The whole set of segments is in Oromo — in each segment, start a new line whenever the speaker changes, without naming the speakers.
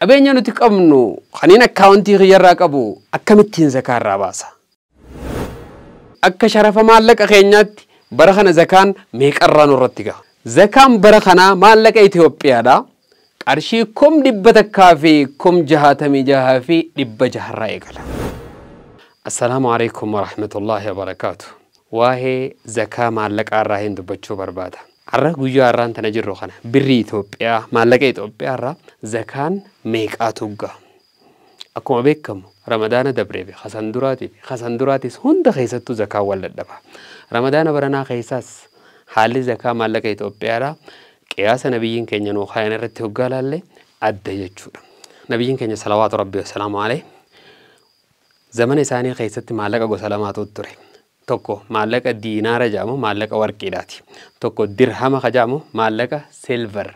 Qabeenya nuti qabnu kanneen akkaawuntii kiyyarraa qabu akkamittiin zakaa irraa baasa? Akka sharafa maallaqa keenyaatti bara kana zakaan meeqarraa nurratti gaha? Zakaan bara kanaa maallaqa Itoophiyaadha. Qarshii 166,600rraa eegala. Assalaamu alaikum warahmatullaahi wabarakaatu. Waa'ee zakaa maallaqaa irraa hin dubbachuu barbaada. Har'a guyyaa har'aan tana jirru kana birrii Itoophiyaa maallaqa Itoophiyaa irraa zakaan meeqaatu gaha? Akkuma beekamu Ramadaana dabree fi Hasan duraatii fi Hasan duraatis hunda keessattuu zakaan wal dadhaba. Ramadaana baranaa keessaas haalli zakaa maallaqa Itoophiyaadhaa qiyaasa nabiyyiin keenya nuu kaayan irratti hoggaa laalle adda jechuudha. Nabiyyiin keenya salawaatu rabbi wassalaamu alayhi zamana isaanii keessatti maallaqa gosa lamaatu ture. Tokko maallaqa diinaara jedhamu maallaqa warqiidhaati. Tokko dirhama ka jedhamu maallaqa silver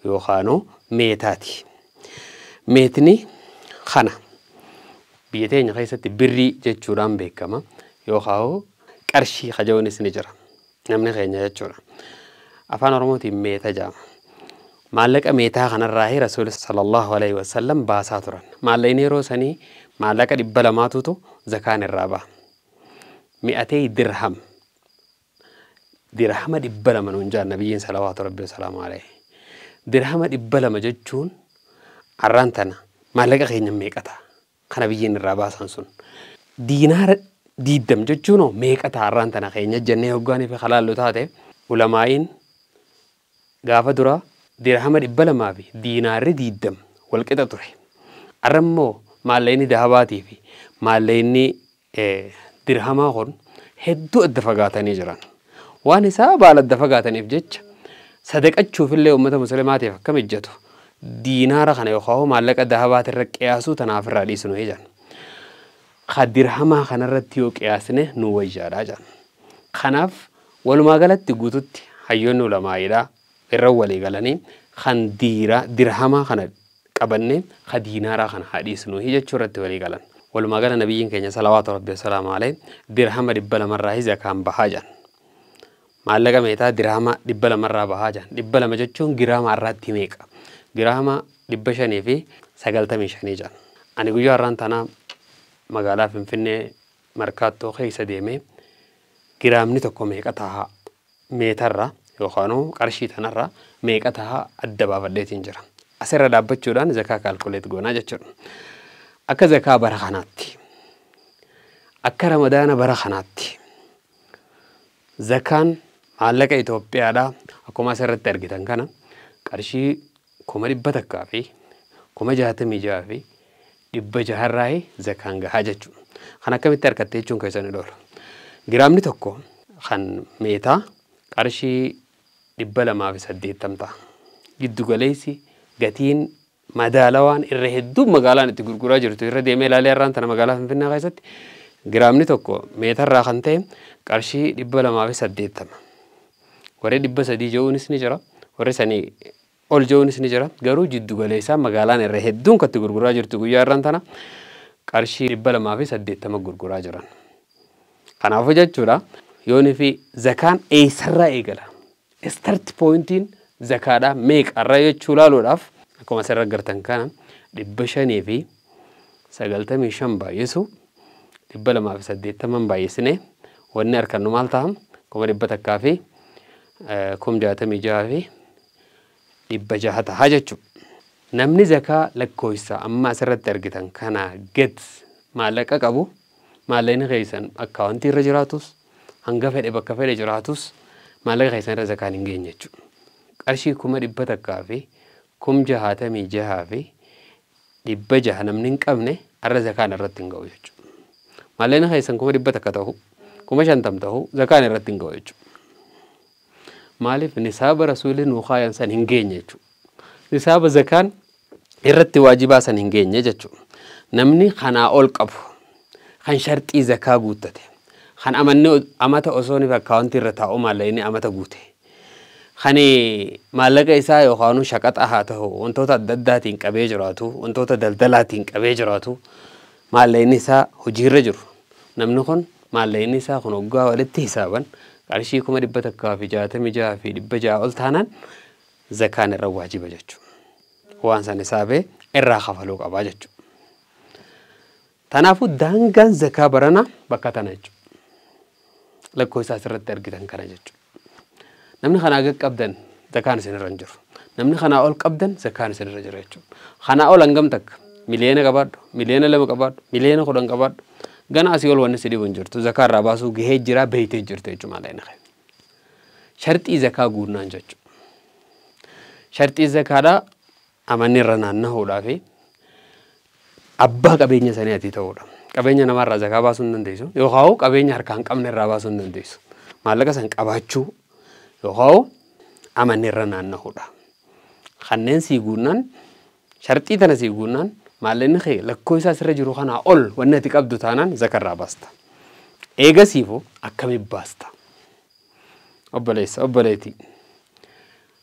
yookaanuu meetaati. Meetni kana biyya teenya keessatti birrii jechuudhaan beekama yookaan qarshii ka jedhuunis ni jira. Namni keenya jechuudha. Afaan Oromootiin meeta jedhama. Maallaqa meetaa kanarraa Rasuulli sallallahu alaihi wasallam baasaa turan. Maallaqni yeroo sanii maallaqa 200tu zakaan irraa baha. Mi'atee dirham. Dirhama 200 nuun jedhan nabiyyiin salawaatu rabbi wasalaamu alaihi. Dirhama 200 jechuun har'aan tana maallaqa keenya meeqa ta'a? Kana biyyiin irraa baasan sun. Diinaara 20 jechuun meeqa ta'a har'aan tana keenya jennee hoggaanii fi halaallu taate ulamaa'iin gaafa dura dirhama 200 fi diinaarri 20 wal qixa ture. Har'a immoo maallaqni dahabaatii fi maallaqni dirhamaa kun hedduu adda fagaatanii jiran. Waan isaa baala adda fagaataniif jecha sadaqachuufillee uummata musliimaatiif akka mijatu diinaara kana yookaan maallaqa dahabaatirra qiyaasuu tanaaf irraa dhiisnu jedhan. Ka dirhamaa kanarratti yoo qiyaasne nu wayyaadha jedhan. Kanaaf walumaa galatti guututti hayyoonni ulamaa'iidhaa irra walii galanii kan dirhamaa kana qabannee ka diinaaraa kana haa dhiisnu jechuu irratti walii galan. Walumaa gala nabiyyiin keenya salawaatu rabbi wasalaamu alayhi dirhama 200rraa zakaan bahaa jedhan. Maallaqa meetaa dirhama 200rraa bahaa jedhan. 200 jechuun giraama har'aatti meeqa? Giraama 595 jedhan. Ani guyyaa har'aan tanaa magaalaa Finfinnee Markaattoo keessa deemee giraamni tokko meeqa ta'a meetarra yookaan qarshii tanarra meeqa ta'a adda baafadheetiin jira. Asirra dhaabbachuudhaan zakaa kaalkuleet goonaa jechuudha. Akka zakaa bara kanaatti, akka Ramadaana bara kanaatti zakaan maallaqa Itoophiyaadhaa akkuma asirratti argitan kana qarshii 166,600rraa zakaan gahaa jechuudha. Kan akkamitti argatte jechuun keessan hin oolu. Giraamni tokko kan meetaa qarshii 280 ta'a. Giddu galeessi gatiin madaalawaan irra hedduu magaalaan itti gurguraa jirtu irra deemee ilaalee har'aan tana magaalaa Finfinnee keessatti giraamni tokko meetarraa kan ta'e qarshii 280. Warri 300 jechuunis ni jira. Warri sanii ol jechuunis ni jira. Garuu jiddu galeessaa magaalaan irra hedduun kan itti gurguraa jirtu guyyaa har'aan tana qarshii 280 gurguraa jiran. Kanaafuu jechuudha yoonii fi zakaan eessarraa eegala? Start pointiin zakaadhaa meeqarraa jechuu ilaaluudhaaf akkuma asirra agartan kana 595 baay'isu 280 baay'isnee wanni argannu maal ta'a? 166,600 ta'a jechuudha. Namni zakaa lakkoofsa amma asirratti argitan kana gad maallaqa qabu maallaqni keessan akkaawuntii irra jiraatus hanga fedhe bakka fedhe jiraatus maallaqa keessan irra zakaan hin geenye jechuudha. Qarshii 166,600 namni hin qabne har'a zakaan irratti hin ga'u jechuudha. Maallaqni keessan 100,000 ta'u 50,000 ta'u zakaan irratti hin ga'u jechuudha. Maaliif nisaaba rasuulli nuu kaayan san hin geenye jechuudha. Nisaaba zakaan irratti waajibaa san hin geenye jechuudha. Namni kanaa ol qabu kan sharxii zakaa guuttate kan amanni amata osoo ni akkaawuntii irra taa'u maallaqni amata guute kan maallaqa isaa yookaan shaqaxa haa ta'u wantoota adda addaatiin qabee jiraatu wantoota daldalaatiin qabee jiraatu maallaqni isaa hojiirra jiru. Namni kun maallaqni isaa kun hoggaa walitti hisaaban qarshii 166,600 ol taanaan zakaan irra waajiba jechuudha. Waan san hisaabee Irraa kafaluu qabaa jechuudha. Kanaafuu daangaan zakaa baranaa bakka tana jechuudha. Lakkoofsa asirratti argitan kana jechuudha. Namni kanaa gad qabdan zakaan isinirra hin jiru. Namni kanaa ol qabdan zakaan isinirra jira jechuudha. Kanaa ol hangam takka miliyoona qabaadhu, miliyoona 2 qabaadhu, miliyoona 10 qabaadhu. Gana asii ol wanni si dhibu hin jirtu. Zakaa irraa baasuu gahee jira, beeytee jirtu jechuudha maallaqni kee. Sharxii zakaa guunnaan jechuudha. Sharxii zakaadhaa amanni irra naannahuudhaa fi abbaa qabeenya sanii ati ta'uudha. Qabeenya namaarraa zakaa baasuu hin dandeessu. Yookaan qabeenya harkaa hin qabne irraa baasuu hin dandeessu. Maallaqa san qabaachuu yookaan amanni irra naannahuudha. Kanneen sii guunnaan sharxii tana sii guunnaan maallaqni kee lakkoofsa asirra jiru kanaa ol wanni ati qabdu taanaan zakarraa baasta. Eegasiifuu akkamiin baasta? Obboleessa obboleettii.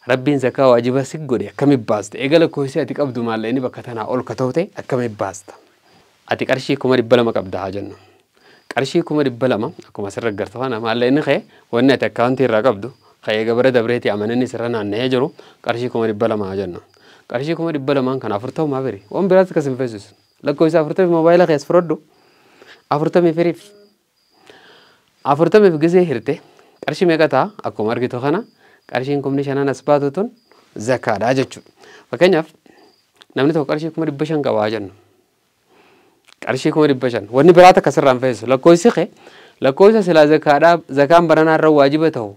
Rabbiin zakaa waajiba si godhe akkamiin baasta? Eega lakkoofsi ati qabdu maallaqni bakka tanaa ol ka ta'u ta'e akkamiin baasta? Ati qarshii 200,000 qabda haa jennu. Qarshii 200,000 akkuma asirra agartu kana maallaqni kee wanni ati akkaawuntii irraa qabdu ka'ee gabara dabreetii amananii sirra naanna'ee jiru qarshii 200,000 haa jennu. Qarshii 200,000 kana 40 firi. Waan biraas akkas hin feesisu. Lakkoofsa 40 moobaayila keessa fudhadhu. 40 firiif. 40 gisee hirte qarshii meeqa ta'a? Akkuma argitu kana qarshiin 5,000 as baatu tun zakaadha jechuudha. Fakkeenyaaf namni tokko qarshii 500,000 qaba haa jennu. Qarshii 500,000 wanni biraa takka sirraa hin feesisu. Lakkoofsi kee lakkoofsa silaa zakaadhaa zakaan baranaa irra waajiba ta'u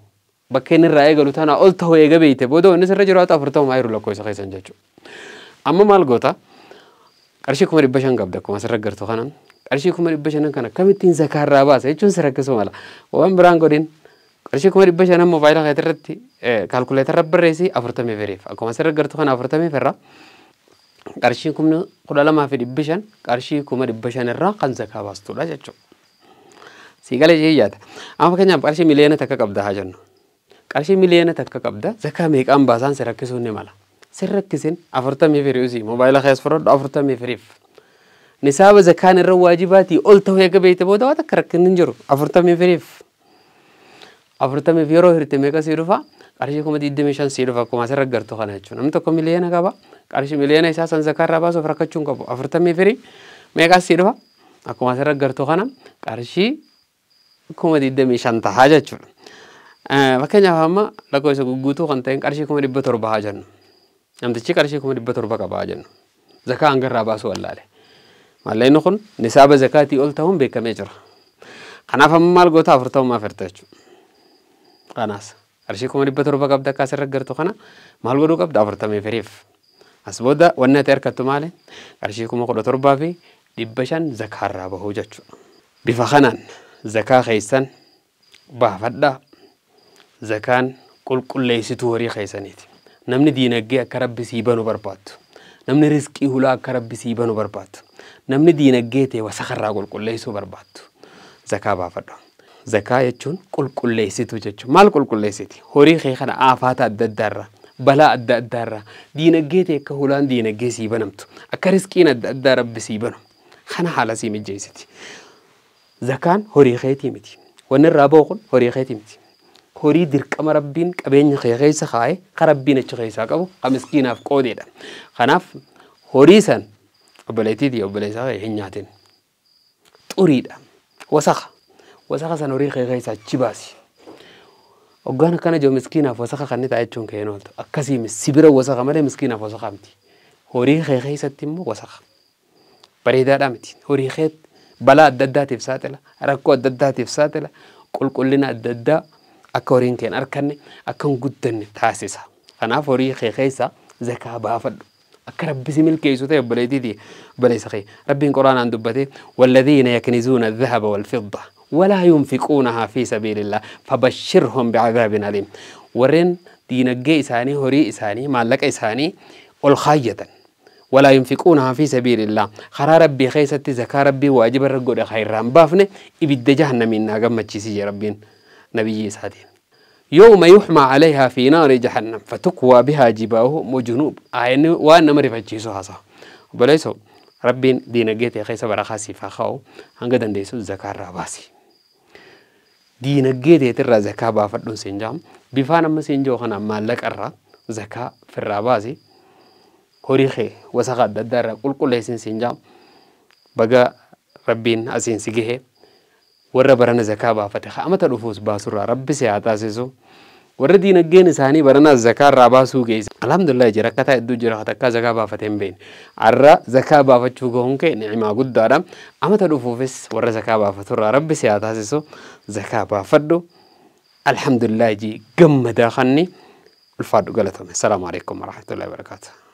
bakka inni irraa eegalu tanaa ol ta'u eega beeyte booda wanni sirra jiraatu 40 jiru lakkoofsa keessan jechuudha. Amma maal goota? Qarshii 500,000 qabda akkuma asirra agartu kana. Qarshii 500,000 kana akkamittiin zakaa irraa baasa jechuun si rakkisuu mala. Waan biraan godhin qarshii 500,000 moobaayila keetii irratti kaalkuleetara barreessi 40 firiif. Akkuma asirra agartu kana 40 firra qarshii 12,500 qarshii 500,000 irraa kan zakaa baastudha jechuudha. Sii galee jee yaada. Amma fakkeenyaaf qarshii miliyoona 1 qabda haa jennu. Qarshii miliyoona 1 qabda zakaa meeqaan baasaan si rakkisuun ni mala. Si rakkisin 40 firiusii moobaayila keessa fudhadhu 40 firiif. Nisaaba zakaan irra waajibaatii ol ta'uu eega beeyte booda waan takka rakkinni hin jiru 40 firiif. 40 yeroo hirte meeqa sii dhufa? Qarshii 25,000 sii dhufa akkuma asirra agartu kana jechuudha. Namni tokko miliyoona qaba. Qarshii miliyoona isaa san zakaa irraa baasuuf rakkachuu hin qabu. 40 firii meeqa sii dhufa? Akkuma asirra agartu kana qarshii 25,000 tahaa jechuudha. Fakkeenyaaf amma lakkoofsa guutuu kan ta'een qarshii 700,000 haa jennu. Namtichi qarshii 700,000 qaba haa jennu. Zakaa hanga irraa baasuu wallaale. Maallaqni kun nisaaba zakaatii ol ta'uun beekamee jira. Kanaaf amma maal goota 40 firta jechuudha. Kanaas qarshii 700,000 qabda akka asirra agartu kana maal godhuu qabda 40 firiif. As booda wanni ati harkattu maali? Qarshii 17,500 zakaarraa bahuu jechuudha. Bifa kanaan zakaa keessan baafadhaa. Zakaan qulqulleessituu horii keessaniiti. Namni diinagdee akka rabbi sii banu barbaaddu. Namni rizqii hulaa akka rabbi sii banu barbaaddu. Namni diinagdee ta'e wasakarraa qulqulleessuu barbaaddu. Zakaa baafadhu. Zakaa jechuun qulqulleessituu jechuudha. Maal qulqulleessiti? Horii kee kana aafaata adda addaarraa, balaa adda addaarraa, diinagdee ta'e akka hulaan diinagdee sii banamtu, akka rizqiin adda addaa rabbi sii banu. Kana haala sii mijeessiti. Zakaan horii keetii miti. Wanni irraa bahu kun horii keetii miti. Horii dirqama rabbiin qabeenya kee keessa kaa'e ka rabbiin achi keessaa qabu ka miskiinaaf qoodeedha. Kanaaf horii san obboleettiitii obboleessaa kee hin nyaatin. Xuriidha. Wasaka. Wasaka san horii kee keessaa achi baasi. Hoggaan akkana jiru miskiinaaf wasaka kan inni ta'a jechuun kee hin ooltu. Akkasii sibira wasaka malee miskiinaaf wasaka miti. Horii kee keessatti immoo wasaka. Bareedaadhaa miti. Horii kee balaa adda addaatiif saaxila, rakkoo adda addaatiif saaxila, qulqullina adda addaa akka horiin kee hin arkanne, akka hin guddanne taasisa. Kanaaf horii kee keessa zakaa baafadhu. Akka rabbi si milkeessu ta'e obboleettiitii obboleessa kee. Rabbiin quraanaan dubbatee walladhiina yaknizuuna dhahaba walfidda walaa yunfiquunahaa fi sabiilillah fabashshirhum bi'adhaabin aliim. Warreen diinagdee isaanii, horii isaanii, maallaqa isaanii ol kaayyatan. Walaa yunfiquunahaa fi sabiilillah. Karaa rabbii keessatti zakaa rabbii waajiba irra godhe kan irraa hin baafne ibidda jahannamiin naa gammachiisi jee rabbiin nabiyyi isaatiin. يوم يحمى عليها في نار جهنم فتكوى بها جباههم وجنوب. آيني وأنا مري فتشيسو هذا بليسو ربين دينجيتي خيس برخاسي فخاو هنقدن ديسو الزكاة الراباسي دينجيتي ترى زكاة بافدون سنجام بفانا ما سنجو خنا مالك الرا زكاة في الراباسي Horii kee wasaqa adda addaa irraa qulqulleessin siin jaa. Baga Rabbiin asiin si gahe. Warra barana zakaa baafate amata dhufuus baasurraa Rabbi si haa taasisu. Warra diinagdeen isaanii barana zakaa irraa baasuu geesse. Alhamdulillah jira akkataa hedduu jira takkaa zakaa baafate hin beekne. Har'a zakaa baafachuu gahuun kee ni'imaa guddaadha. Amata dhufuufis warra zakaa baafaturraa Rabbi si haa taasisu. Zakaa baafadhu. Alhamdulillah ji gammadaa kanni ulfaadhu galatome. Assalaamu alaikum warahmatullahi wabarakatuh.